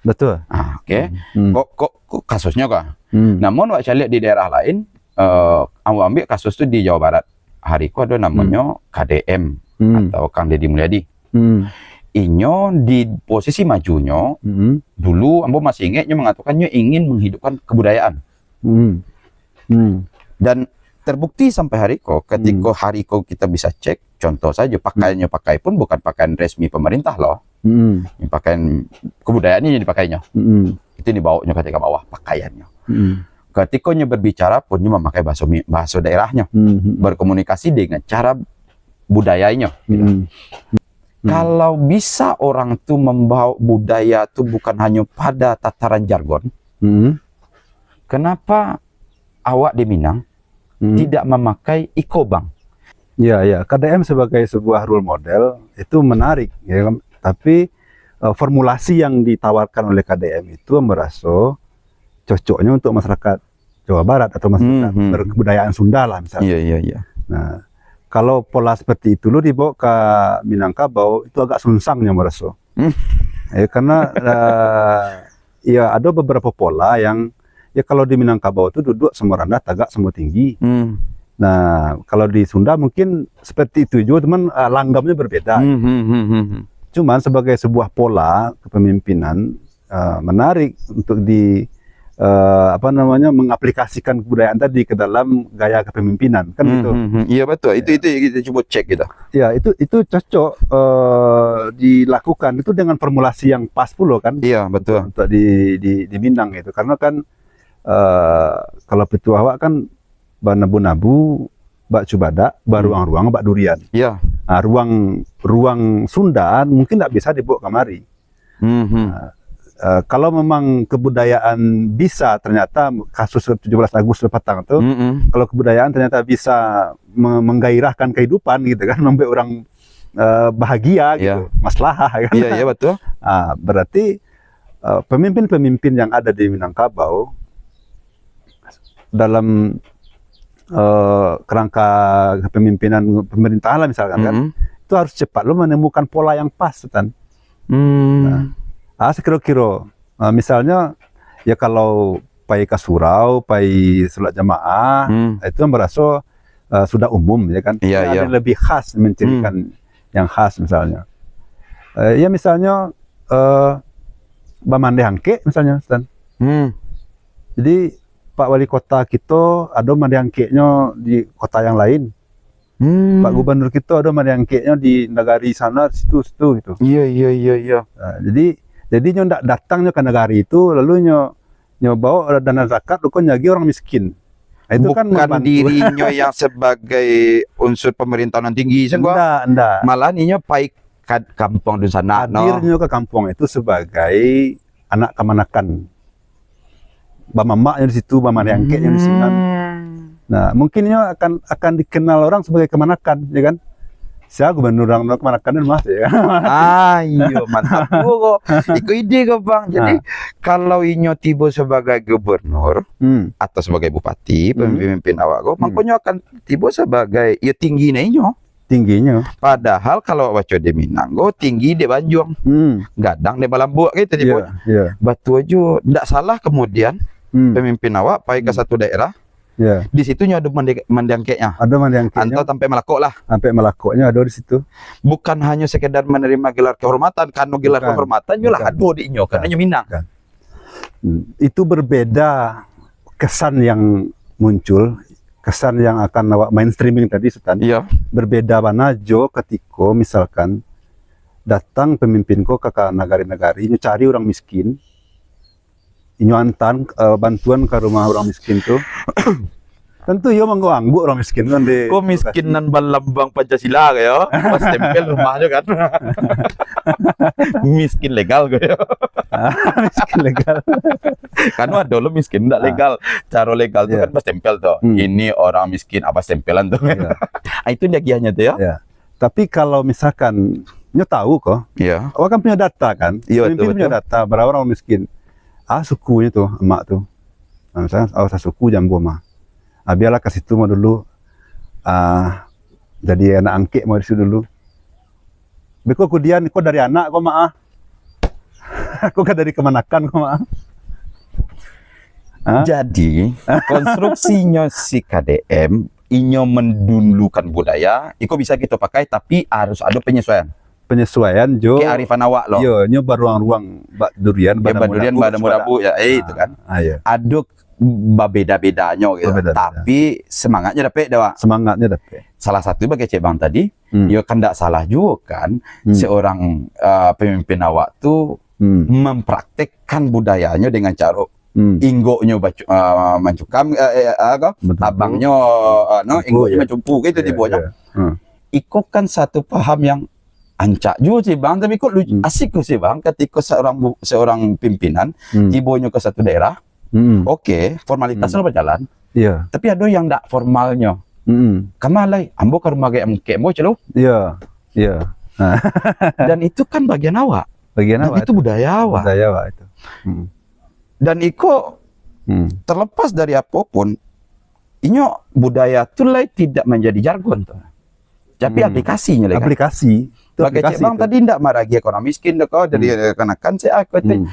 Betul. Ah, oke. Hmm. Kok, kok, kok kasusnyo kah? Hmm. Namun, wak caliak di daerah lain, eh, ambo ambiak kasus tu di Jawa Barat. Hari ko ado namonyo Hmm. K D M Hmm. atau Kang Deddy Mulyadi. Hmm. Inyo di posisi majunyo, Hmm. dulu ambo masih ingat nyo mangatokan nyo ingin menghidupkan kebudayaan. Hmm. Hmm. Dan terbukti sampai hari ko, ketika Hmm. hari ko kita bisa cek, contoh saja, pakaiannyo pakai pun bukan pakaian resmi pemerintah loh. Hmm. Pakaian kebudayaan ini dipakainyo. Hmm. Itu dibawanyo ketika bawah pakaiannyo. Hmm. Ketika nyo berbicara pun nyo memakai bahasa mi-, bahasa daerahnyo. Hmm. Berkomunikasi dengan cara budayanyo. Hmm. Hmm. Kalau bisa orang tu membawa budaya tu bukan hanya pada tataran jargon, Hmm. kenapa awak di Minang Hmm. tidak memakai iko, Bang? Ya, ya. K D M sebagai sebuah role model itu menarik, ya kan? Tapi, eh, formulasi yang ditawarkan oleh K D M itu merasa cocoknya untuk masyarakat Jawa Barat atau masyarakat Hmm, hmm. berkebudayaan Sunda lah misalnya. Iya, iya, iya. Nah, kalau pola seperti itu lo dibawa ke Minangkabau, itu agak sungsang yang merasa. Hmm. Ya, karena, eh, ya ada beberapa pola yang, ya kalau di Minangkabau tu duduk sama rendah, tagak sama tinggi. Hmm. Nah, kalau di Sunda mungkin seperti itu juga, cuman, eh, langgamnya berbeda. Hmm, hmm, hmm, hmm, hmm. Cuman sebagai sebuah pola kepemimpinan, eh, menarik untuk di, eh, apa namanya, mengaplikasikan kebudayaan tadi ke dalam gaya kepemimpinan, kan Hmm, gitu. hmm, hmm. Iya, betul. Itu, Ya. itu kita cuba cek gitu. Ya, itu, itu cocok, eh, dilakukan itu dengan formulasi yang pas pulo kan. Iya, betul. Untuk, untuk di, di, di Minang gitu. Karena kan, eh, kalau pituah awak kan banabu-nabu bak cubadak, Hmm. baruang-ruang bak durian. Iya. Ah, ruang, ruang Sunda mungkin ndak bisa dibawa kamari. Hmm, hmm. Ah, eh, kalau memang kebudayaan bisa, ternyata kasus tujuh belas Agustus patang tu, Hmm, hmm. kalau kebudayaan ternyata bisa me-, menggairahkan kehidupan gitu kan, membuat orang, eh, bahagia gitu, Iya. maslahah kan. Iya, iya, betul. Ah, berarti, eh, pemimpin-pemimpin yang ada di Minangkabau dalam, eh, kerangka kepemimpinan pemerintahan lah misalkan kan, Mm-mm. itu harus cepat lo menemukan pola yang pas, Tan. Hmm. Nah, ah, sekiro-kiro, ah, misalnya, ya kalau pai ka surau, pai salat jamaah, Hmm. itu kan baraso, eh, sudah umum, ya kan? Iya, Tidak ada iya. yang lebih khas, mencirikan Hmm. yang khas misalnya. Eh, ya misalnya, eh, bamandeh angkek misalnya, Tan. Hmm. Jadi, Pak Wali Kota kito ado mandeh angkeknyo di kota yang lain. Hmm. Pak Gubernur kito ado mandeh angkeknyo di nagari sana, situ, situ gitu. Iya, iya, iya, iya. Nah, jadi, jadi nyo ndak datang nyo ka nagari itu, lalu nyo, nyo bawa dana zakat, rupanya lagi orang miskin. Nah, itu kan Bukan membantu. dirinyo yang sebagai unsur pemerintahan yang tinggi, sangko? Ndak, ndak. Malah inyo pai ka kampuang dunsanak, no? Hadirnyo ke kampuang itu sebagai anak kamanakan. Bamamaknyo di situ, bamandeh angkeknyo di sinan. Hmm. Nah, mungkin inyo akan, akan dikenal orang sebagai kamanakan, ya kan? Sia gubernur urang kamanakan tu mah, ya kan? Ah, iyo, mantap juo ko. Iko ide ko, Bang. Jadi, Ah. kalau inyo tibo sebagai gubernur Hmm. atau sebagai bupati, Hmm. pemimpin awak ko, Hmm. mangkonyo akan tibo sebagai, ya, tinggi na inyo. Tingginyo. Padahal kalau baco di Minang ko, tinggi dek baanjuang, Hmm. gadang dek balambuak, gitu Iya, dibawanyo. iya. Batua juo, ndak salah kemudian Hmm. pemimpin awak pai ka Hmm. satu daerah, Iya. di situ nyo ado mandi-, mandeh angkeknyo. Ado mandeh angkeknyo. Antah sampai Malakok lah. Sampai Malakoknyo ado di situ. Bukan hanya sekedar menerima gelar kehormatan, karena gelar Bukan. kehormatan nyo lah Bukan. ado di inyo, karena Bukan. nyo Minang. Bukan. Hmm, itu berbeda kesan yang muncul, kesan yang akan awak mainstreaming tadi, Sutan. Iya. Berbeda bana jo katiko misalkan datang pemimpin ko ka, ka nagari-nagari, inyo cari urang miskin, inyo antaan, eh, bantuan ka rumah urang miskin tu. Tentu iyo mangangguak urang miskin tu kan di Ko miskin nan balambang Pancasila ko yo, pas tempel rumahnyo kan. Miskin legal ko yo. Ah, miskin legal. Kan ado lo miskin ndak Ah. legal. Caro legal tu Ya. kan pas tempel tu. Hmm. Ini orang miskin, apa stempelan tu. Ya. Ah, itu diagiahnyo tu yo. Ya. Tapi kalau misalkan Nyo tahu ko. Iya. Awak kan punyo data kan? Iya, betul, pemimpin punyo betul. Data, bara urang miskin. Ah, sukunyo tu, amak tu. Nah, misalnya, awak sasuku jo ambo mah. Ah, bialah ka situ mah dulu. Ah, jadi anak angkek mah di situ dulu. Beko kudian, ko dari anak ko mah, ah. Ko ka dari kamanakan ko mah, ah. Hah? Jadi, konstruksinyo si K D M, inyo mendulukan budaya, iko bisa kito pakai, tapi harus ado penyesuaian. Penyesuaian jo kearifan awak lo. Yo, nyo baruang-ruang bak durian, yo, badamu-damu, badamu-damu, ya, eh, itu kan. Ah, iya. Ado babeda-bedanyo gitu. Babeda-beda. Tapi semangatnyo dapek dah, Wak. Semangatnyo dapek. Salah satu bagi Cik Bang tadi, hmm, yo kan ndak salah juga kan, hmm, seorang, uh, pemimpin awak tu, hmm, mempraktekkan budayanyo dengan caro, hmm, inggoknyo bacu-, uh, mancukam, uh, uh, uh, apo? Mencumpu. Tabangnyo, uh, no, mencumpu, inggoknyo ya. Mencumpu gitu, iya, tibonyo. Iya. Hmm. Iko kan satu paham yang ancak juga sih, Bang, tapi kok lucu, hmm, asik kok sih, Bang, ketika seorang bu-, seorang pimpinan, hmm, tibonyo ke satu daerah, hmm, oke, formalitas, hmm, lo berjalan. Iya. Tapi ado yang ndak formalnyo. Hmm. Kama lai, ambo ka rumah gaek angkek ambo, celo. Iya. Iya. Dan itu kan bagian awak. Bagian awak itu. Dan itu budaya awak. Budaya awak itu. Hmm. Dan iko, hmm, terlepas dari apapun, inyo budaya tu lai tidak menjadi jargon tu. Tapi, hmm, aplikasinyo lai kan. Aplikasi. Itu aplikasi itu. Bagai Cik Bang tadi ndak maragi urang miskin tu ko, jadi, hmm, kanakan se aku tu. Hmm.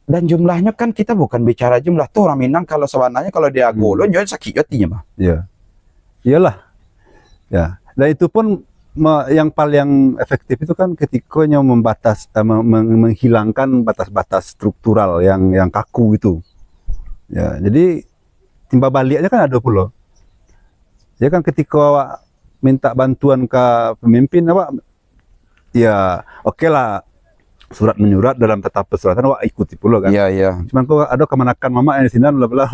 Dan jumlahnyo kan kita bukan bicara jumlah tu, urang Minang kalau sabananyo kalau dia, hmm, golo, nyo sakik jo atinyo mah. Iya. Iyalah. Ya. Dan itu pun me-, yang paling efektif itu kan ketika nyo membatas, eh, me-, me-, menghilangkan batas-batas struktural yang, yang kaku itu. Ya, jadi timbal baliknyo kan ado pulo. Ya kan, ketika awak minta bantuan ka pemimpin, awak, ya, oke lah, surat menyurat dalam tata perseratan awak ikuti pulo kan. Iya, iya. Cuman kok ado kamanakan mamak yang di sinan lah, lah.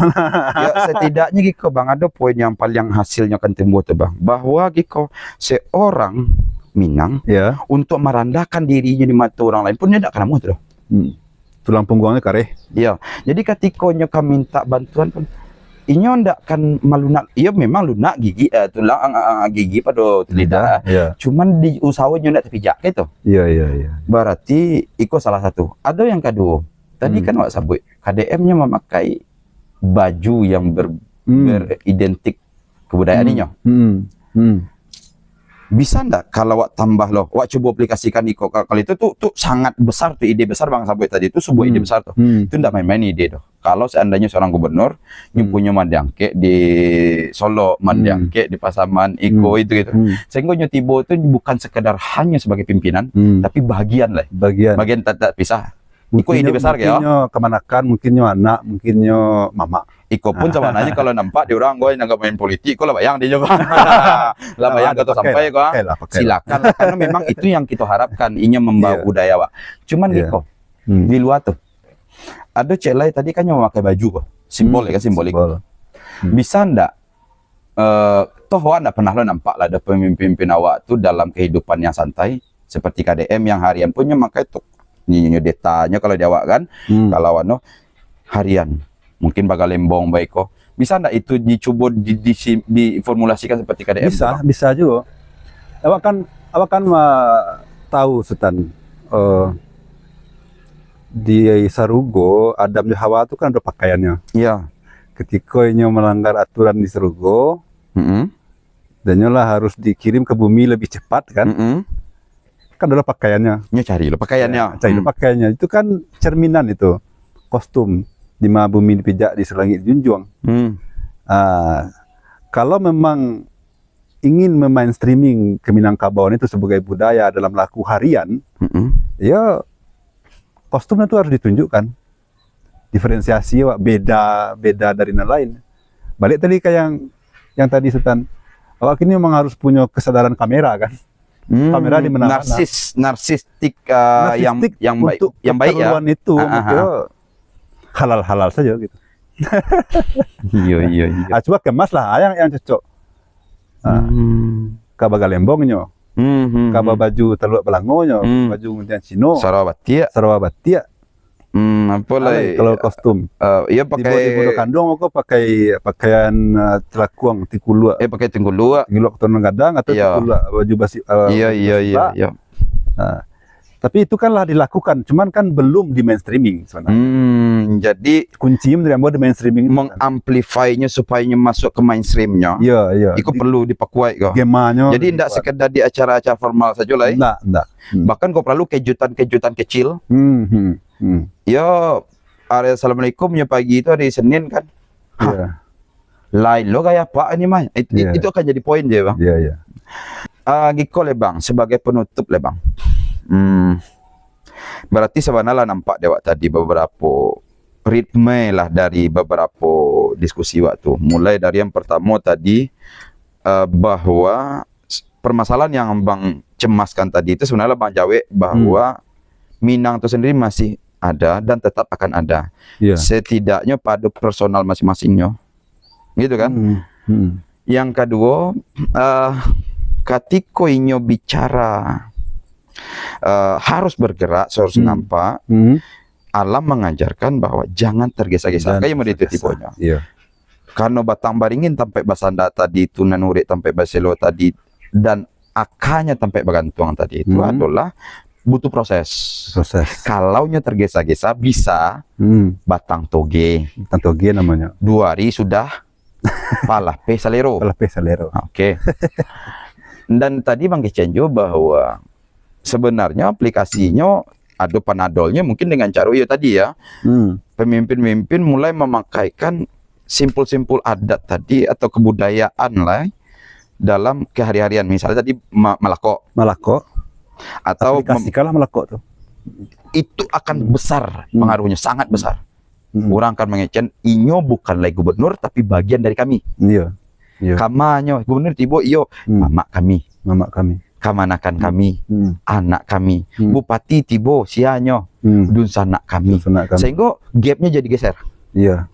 Ya, setidaknya giko, Bang, ado poin yang paling hasilnyo akan tumbuh tu, Bang. Bahwa giko, seorang Minang, ya, untuk merendahkan dirinya di mata orang lain pun dia ndak akan namuah tu doh. Hmm. Tulang pungguangnyo kareh. Iya. Jadi, katiko nyo ka minta bantuan pun, inyo ndak akan malunak. Iyo, memang lunak gigi, eh, tulang, ah, ah, gigi pado lidah. Lidah, iya. Cuman di usaho nyo ndak tapijak, gitu. Iya, iya, iya. Berarti, iko salah satu. Ado yang kaduo. Tadi, hmm, kan awak sabuik, K D M nyo mamakai baju yang ber-, hmm, beridentik kebudayaan, hmm, inyo. Hmm. Hmm. Bisa ndak kalau awak tambah lo, awak cubo aplikasikan iko ka-, kalau itu tu, tu sangat besar tu, ide besar Bang sabuik tadi tu, sebuah ide, hmm, besar tu. Hmm. Tu ndak main-main ide tu. Kalau seandainya seorang gubernur, nyo, hmm, punyo mandi angkek di Solok, mandi, hmm, angkek di Pasaman, iko, hmm, itu gitu. Hmm. Sehingga nyo tibo tu bukan sekedar hanya sebagai pimpinan, hmm, tapi bahagian lah. Bagian. Bagian tak, tak pisah. Iko ide besar, mungkin nyo kamanakan, mungkin nyo anak, mungkin nyo mamak. Iko pun sabananyo kalau nampak di urang, "Woi, nan ka main politik, ko lah bayang di nyo, Bang." Lah bayang ka tu sampai, ko, ah. Pakai lah, pakai lah. Silakan lah, karena memang itu yang kito harapkan, inyo membawa budaya, Pak. Iya. Cuman iko, hmm, di luar tu, ado cek lai tadi kan nyo mamakai baju ko, simbol, hmm, ya kan, simbolik. Simbol. Hmm. Bisa ndak eh, toh awak ndak pernah lo nampak lah ado pemimpin-pemimpin awak tu dalam kehidupan yang santai seperti K D M yang harian pun nyo makai tu. Nyo, nyo, nyo detanyo kalau di awak kan, hmm, kalau anu harian, mungkin bagalembong baiko. Bisa ndak itu dicubo di, di, diformulasikan seperti K D M tu, Bang? Bisa, bisa juo. Awak kan, awak kan, ah, tahu, Sutan, eh, di sarugo Adam jo Hawa tu kan ado pakaiannyo. Iya. Ketiko inyo melanggar aturan di sarugo, mm-mm, dan nyo lah harus dikirim ke bumi lebih cepat kan. Mm-mm. Kan ado pakaiannyo. Nyo cari lo pakaiannyo. Ya, cari lo, hmm, pakaiannyo. Itu kan cerminan itu. Kostum. Di ma bumi dipijak, di langik dijunjuang. Hmm. Ah, kalau memang ingin memainstreaming ke Minangkabauan itu sebagai budaya dalam laku harian, mm-mm, ya, kostumnya tu harus ditunjukkan. Diferensiasi awak beda, beda dari nan lain. Balik tadi ka yang, yang tadi, Sutan. Awak kini memang harus punyo kesadaran kamera, kan? Hmm, kamera di mana-mana. Narsis, narsistik, uh, yang, narsistik yang baik, untuk yang baik, ya? Keperluan itu, ah, ah, untuk, ah, halal-halal saja gitu. Iya, iya, iya. Ah, coba kemas lah, ah, yang, yang cocok. Ah, hmm, ka bagalembongnyo. Hmm, hmm, ka, hmm, babaju taluak balangonyo, hmm, baju nguntiang Cino. Sarawa batiak. Sarawa batiak. Hmm, apo lai? Kalau kostum. Eh, iyo, pakai di bawah, di bawah kanduang, mako pakai pakaian, eh, telakuang, tingkuluak. Eh, pakai tingkuluak. Tingkuluak keturunan gadang atau, iya, tingkuluak baju basi-, eh, iya, baju iya, iya, basibak. Iya. Nah, tapi itu kan lah dilakukan, cuman kan belum di mainstreaming sebenarnya. Hmm, jadi kunci menurut ambo di mainstreaming itu kan. Mengamplify-nyo supaya nyo masuk ke mainstream-nyo. Iya, iya. Iko perlu dipakuat ko. Gemanyo. Jadi ndak sekedar di acara-acara formal sajo lah, eh. Ndak, ndak. Hmm. Bahkan kok perlu kejutan-kejutan kecil. Hmm, hmm, hmm. Yo, hari Assalamualaikum nyo pagi tu, hari Senin kan. Hah. Iya. Lain lo gaya Apak ni, mah. It-, it-, iya, itu akan jadi poin je, Bang. Iya, iya. Ah, giko le, Bang, sebagai penutup le, Bang. Hmm. Berarti sabanarnya lah nampak dek awak tadi beberapa ritme lah dari beberapa diskusi awak tu. Mulai dari yang pertama tadi, eh, bahwa s-, permasalahan yang Abang cemaskan tadi itu sebenarnya Abang jawek bahwa, hmm, Minang tu sendiri masih ada dan tetap akan ada. Iya. Setidaknya pada personal masing-masingnyo. Gitu kan? Hmm, hmm. Yang kedua, eh, katiko inyo bicara, eh, harus bergerak, harus, hmm, nampak, hmm, alam mengajarkan bahwa jangan tergesa-gesa. Jangan tergesa-gesa. Kayak model itu tipenya. Iya. Karena batang baringin tampek basanda tadi tu, nan urek tampek baselo tadi, dan akanya tampek bagantuang tadi itu, hmm, adalah butuh proses. Proses. Kalau nyo tergesa-gesa, bisa, hmm, batang toge. Batang toge namanya. Dua hari sudah palapeh salero. Palapeh salero. Oke. Dan tadi Bang Kecen juga bahwa sebenarnya aplikasinyo ado panadolnyo mungkin dengan cara iyo tadi ya. Hmm. Pemimpin-pemimpin mulai memakaikan simpul-simpul adat tadi atau kebudayaan lah dalam kehari-harian. Misalnya tadi ma-, malakok. Malakok. Atau mem- Aplikasikanlah malakok tu. Itu akan, hmm, besar, hmm, pengaruhnya, sangat, hmm, besar. Hmm. Urang akan mangecek, "Inyo bukan lai gubernur, tapi bagian dari kami." Iya. Iya. Kamanyo, gubernur tibo, iyo, hmm, mamak kami. Mamak kami. Kamanakan, hmm, kami, hmm, anak kami. Hmm. Bupati tibo, sianyo, hmm, dunsanak kami. Dunsanak kami. Sehingga gap-nyo jadi geser. Iya.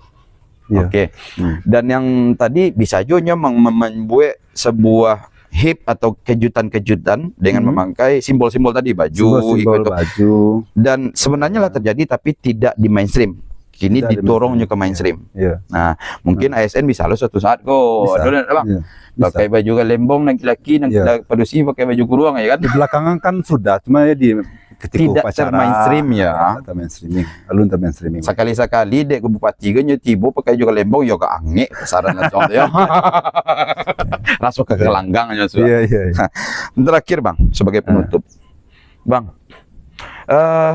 Iya. Oke. Hmm. Dan yang tadi bisa jo nyo mem-, mem-, membuat sebuah hype atau kejutan-kejutan dengan, hmm, memakai simbol-simbol tadi, baju, simbol-simbol ikut itu. Baju. Dan sebenarnya lah terjadi, tapi tidak di mainstream. Kini tidak di mainstream. Didorong nyo ke mainstream. Iya. Nah, mungkin, hmm, A S N bisa lo suatu saat ko. Bisa. Ado ndak, Bang? Iya. Bisa. Pakai baju galembong nan laki-laki, nan, iya, kita padusi pakai baju kuruang, ya kan? Di belakangan kan sudah, cuma ya di ketika upacara, tidak termainstream, ya. Tidak termainstreaming. Alun termainstreaming. Sakali-sakali dek bupati ko nyo tibo pakai baju galembong, yo agak angek pasaran langsung tu, yo. Raso ka, iya, gelanggang nyo sudah. Iya, iya, iya. Terakhir, Bang, sebagai, ah, penutup. Bang, eh,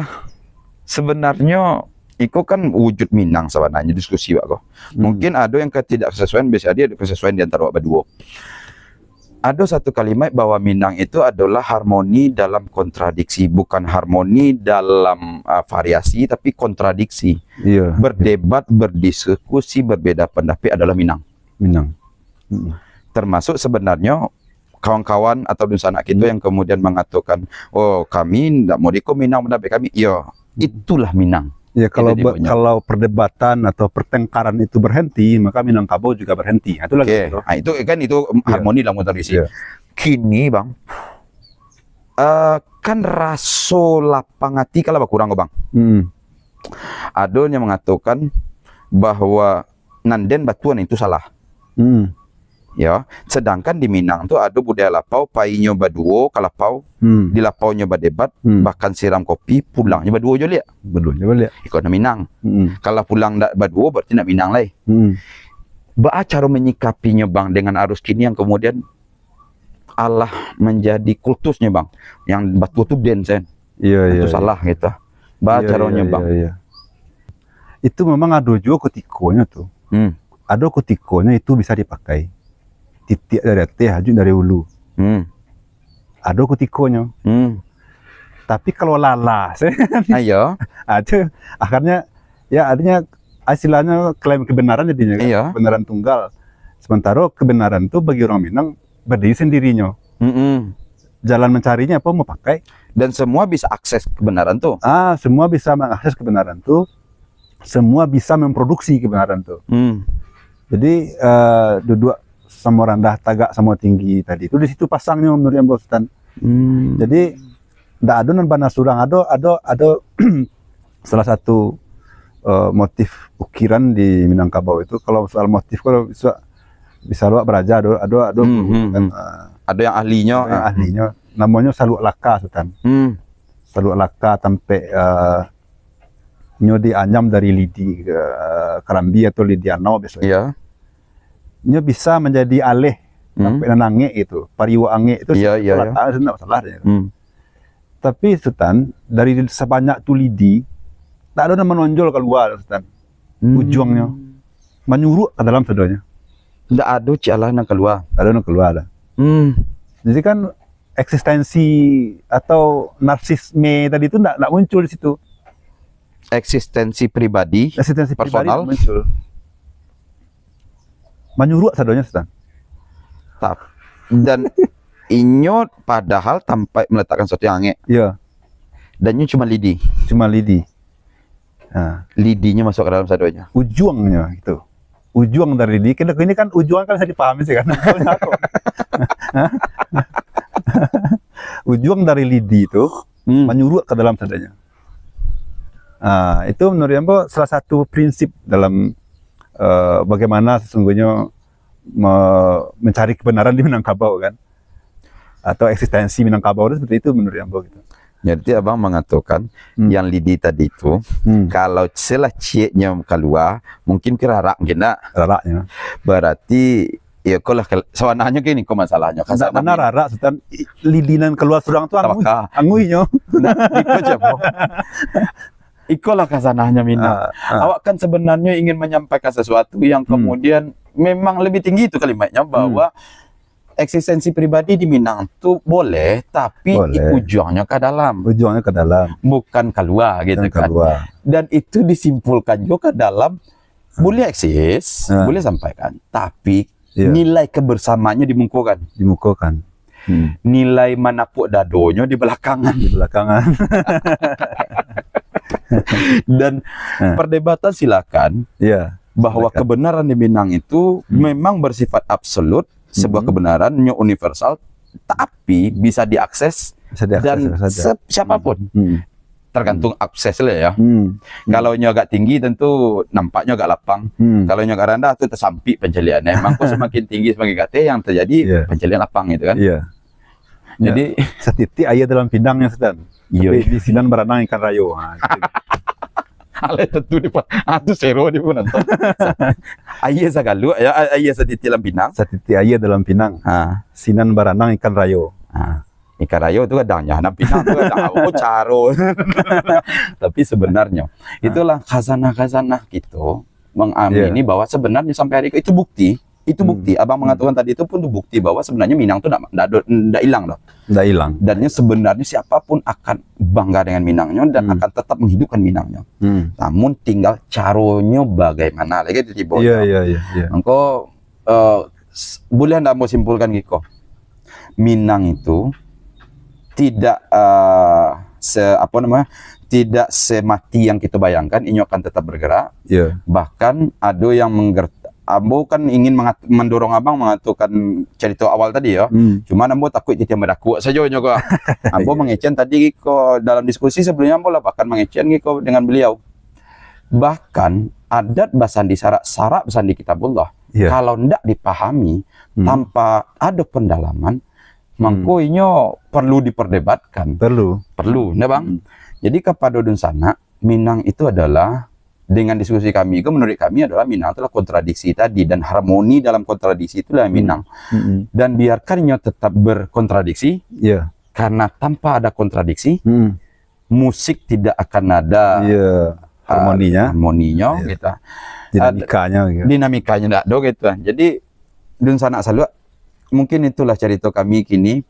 sebenarnyo iko kan wujud Minang sabananyo diskusi awak ko. Hmm. Mungkin ado yang ketidaksesuaian, bisa jadi ado kesesuaian di antara awak baduo. Ado satu kalimat bahwa Minang itu adalah harmoni dalam kontradiksi, bukan harmoni dalam, uh, variasi, tapi kontradiksi. Iya. Berdebat, berdiskusi, berbeda pendapat adalah Minang. Minang. Mm-mm. Termasuk sebenarnya kawan-kawan atau dunsanak kita, hmm, yang kemudian mengatakan, "Oh, kami ndak mau diko Minang pendapat kami." Iyo, hmm, itulah Minang. Ya, kalau, itu be-, tipenya, kalau perdebatan atau pertengkaran itu berhenti, maka Minangkabau juga berhenti. Nah, itulah. Oke. Gitu. Ah, itu kan, itu, iya, harmoni dalam kontradiksi. Iya. Kini, Bang, eh, kan raso lapang ati kan lah bakurang, Bang. Hmm. Ado yang mengatakan bahwa nan den batua nan itu salah. Hmm. Ya, sedangkan di Minang tu ado budaya lapau, painyo baduo ka lapau, hmm, di lapaunyo badebat, hmm, bahkan siram kopi, pulangnyo baduo jo liak. Baduo jo liak. Iko nan Minang. Hmm. Kalau pulang ndak baduo, berarti ndak Minang lai. Hmm. Baa caro menyikapinyo, Bang, dengan arus kini yang kemudian alah menjadi kultusnyo, Bang? Yang batua tu den, sen. Iya, itu iya, salah, iya, gitu. Baa caronyo, iya, Bang? Iya, iya. Itu memang ado juo kutikonyo tu. Hmm. Ado kutikonyo itu bisa dipakai. Titiak dari ateh, ajuik dari hulu. Hmm. Ado kutikonyo. Hmm. Tapi kalau lalas, ayo. Ah, tu, akhirnya, ya, artinya, istilahnya klaim kebenaran jadinya, kan? Iya. Kebenaran tunggal. Sementara kebenaran tu bagi orang Minang berdiri sendirinyo. Mm-mm. Jalan mencarinya apa, mau pakai. Dan semua bisa akses kebenaran tu. Ah, semua bisa mengakses kebenaran tu. Semua bisa memproduksi kebenaran tu. Hmm. Jadi, eh, duduak samo randah, tagak samo tinggi tadi tu, di situ pasangnyo menurut ambo, Sutan. Hmm. Jadi, ndak ado nan bana surang. Ado, ado, ado salah satu, eh, motif ukiran di Minangkabau itu. Kalau soal motif, kalau bisa, bisa lo baraja, ado, ado, ado, hmm, hmm, kan, hmm, eh, ado yang ahlinyo, ado yang, ah, ahlinyo. Namonyo saluak laka, Sutan. Hmm. Saluak laka tampek, eh, nyo dianyam dari lidi, eh, karambia atau lidi anau biasonyo. Iya. Nyo bisa manjadi aleh. Hmm. Tampek nan angek itu, pariwak angek itu. Iya, iya, iya. Laka, itu ndak masalah. Hmm. Tapi, Sutan, dari sabanyak tu lidi, tak ado nan manonjol kalua, Sutan. Hmm. Ujuangnyo. Manyuruak ka dalam sadonyo. Ndak ado ciek alah nan kalua. Tak ado nan kalua dah. Hmm. Jadi kan, eksistensi atau narsisme tadi tu ndak, ndak muncul di situ. Eksistensi pribadi, eksistensi pribadi personal. Ndak muncul. Manyuruak sadonyo, Sutan. Tap-, dan inyo padahal tampek meletakkan sesuatu yang angek. Iya. Dan inyo cuma lidi. Cuma lidi. Ha. Lidinyo masuk ke dalam sadonyo. Ujuangnyo itu. Ujuang dari lidi, kena ini kan ujuang kan bisa dipahami sih kan. Ujuang dari lidi itu Hmm. manyuruak ke dalam sadonyo. Ah, itu menurut ambo salah satu prinsip dalam, eh, bagaimana sesungguhnya me-, mencari kebenaran di Minangkabau kan. Atau eksistensi Minangkabau itu seperti itu menurut ambo gitu. Jadi abang mengatakan Hmm. yang lidi tadi tu, Hmm. kalau salah cieknyo kalua, mungkin kirarak mungkin nak. Raraknyo. Berarti, ya, ko lah kal-, sabananyo gini ko masalahnyo. Ndak bana rarak, Sutan. I-, lidi nan kalua surang tu angui. Tabaka. Anguinyo. Nah, iko cako. Ikolah khazanahnyo Minang. Ah, ah. Awak kan sebenarnya ingin menyampaikan sesuatu yang Hmm. kemudian memang lebih tinggi itu kalimatnya, Hmm. bahwa eksistensi pribadi di Minang tu boleh, tapi Boleh. ujuangnyo ka dalam. Ujuangnyo ka dalam. Bukan kalua gitu Bukan kan. kalua. Dan itu disimpulkan juga dalam, Ah. boleh eksis, Ah. boleh sampaikan, tapi Iya. nilai kebersamaannya dimukokan. Dimukokan. Hmm. Nilai manapuk dadonyo di belakangan. Di belakangan. Dan Ah. perdebatan silakan. Iya. Bahwa Silakan. kebenaran di Minang itu Hmm. memang bersifat absolut, sebuah Hmm. kebenaran nyo universal, tapi bisa diakses Bisa diakses dan siapa saja. se-, siapapun. Hmm. Tergantung akses lah ya. Hmm. Hmm. Kalau nyo agak tinggi, tentu nampaknyo agak lapang. Hmm. Kalau nyo agak randah, tu tersampik pencalian. Emang kok semakin tinggi, semakin kateh, yang terjadi Iya. pencalian lapang gitu kan. Iya. Jadi Ya. Satitik aia dalam pinang, ya, Sutan. Iya, Tapi iya. di sinan baranang ikan rayo. Ha, gitu. Alah, tentu di pa-, ah, tu sero di pun nonton. Aia sagaluak, ya, a-, aia satitik dalam pinang. Satitik aia dalam pinang. Ha. Sinan baranang ikan rayo. Ha. Ikan rayo tu kadang nyo, nan pinang tu kadang, oh, caro. Tapi sebenarnyo, Ha. itulah khazanah-khazanah kito mengamini Iya. bahwa sebenarnya sampai hari itu bukti. Itu Hmm. bukti. Abang Hmm. mengatakan tadi itu pun tu bukti bahwa sebenarnya Minang tu ndak, ndak ado, ndak hilang doh. Ndak hilang. Dan nyo sebenarnya siapapun akan bangga dengan Minangnyo dan Hmm. akan tetap menghidupkan Minangnyo. Hmm. Namun tinggal caronyo bagaimana lagi itu tibo Iya, nyo. iya, iya, iya. Mangko, eh, s-, boleh ndak ambo simpulkan giko? Minang itu tidak, eh, se-, apa nama, tidak semati yang kita bayangkan, inyo akan tetap bergerak. Ya. Bahkan ado yang mengger-, ambo kan ingin mengat-, mendorong abang mengatakan cerita awal tadi ya. Hmm. Cuman ambo takut jadi mendakuk sajo nyo ko. Ambo Iya. mengecehan tadi ko dalam diskusi sebelumnya ambo lah bahkan mengecehan ko dengan beliau. Bahkan adat basandi syarak, syarak basandi kitabullah. Iya. Kalau ndak dipahami Hmm. tanpa ada pendalaman, Hmm. mangko inyo perlu diperdebatkan. Perlu. Perlu, nah, Bang. Hmm. Jadi, kepada dunsanak, Minang itu adalah, dengan diskusi kami itu, menurut kami adalah Minang itulah kontradiksi tadi, dan harmoni dalam kontradiksi itulah Hmm. Minang. Hmm. Dan biarkan inyo tetap berkontradiksi, Iya. karena tanpa ada kontradiksi, Hmm. musik tidak akan ada, Iya, ah, harmoninya. harmoninyo, Iya. gitu. Dinamikanya, Ad-, gitu. dinamikanya ndak ado, gitu. Jadi, dunsanak saluak, mungkin itulah carito kami kini.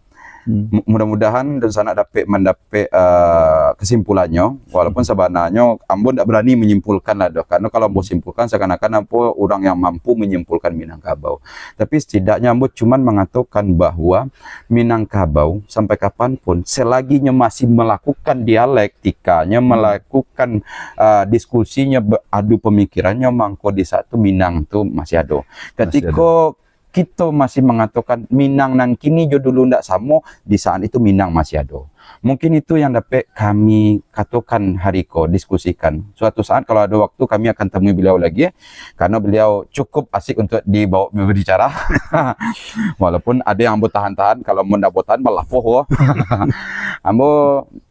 Hmm. Mu-, mudah-mudahan dunsanak dapek mandapek, ah, kesimpulannyo, walaupun Hmm. sabananyo ambo ndak berani menyimpulkan lah doh, karena kalau ambo Hmm. simpulkan, seakan-akan ambo urang yang mampu menyimpulkan Minangkabau. Tapi setidaknya ambo cuman mengatakan bahwa Minangkabau sampai kapan pun, selagi nyo masih melakukan dialektika, nyo Hmm. melakukan, ah, diskusi, nyo be-, adu pemikiran, nyo mangko di saat tu Minang tu masih ado. Masih Katiko ado. kito masih mangatokan Minang nan kini jo dulu ndak samo, di saat itu Minang masih ado. Mungkin itu yang dapek kami katokan hari ko, diskusikan. Suatu saat kalau ado waktu kami akan temui beliau lagi, karena beliau cukup asik untuk dibawa berbicara. Walaupun ada yang ambo tahan-tahan, kalau ambo ndak ambo tahan, malapoh ko. Ambo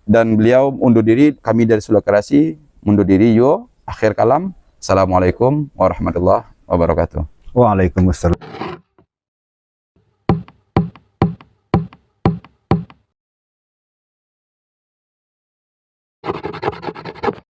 dan beliau undur diri, kami dari Suluh Karasi undur diri yo. Akhir kalam, Assalamualaikum warahmatullahi wabarakatuh. Waalaikumsalam.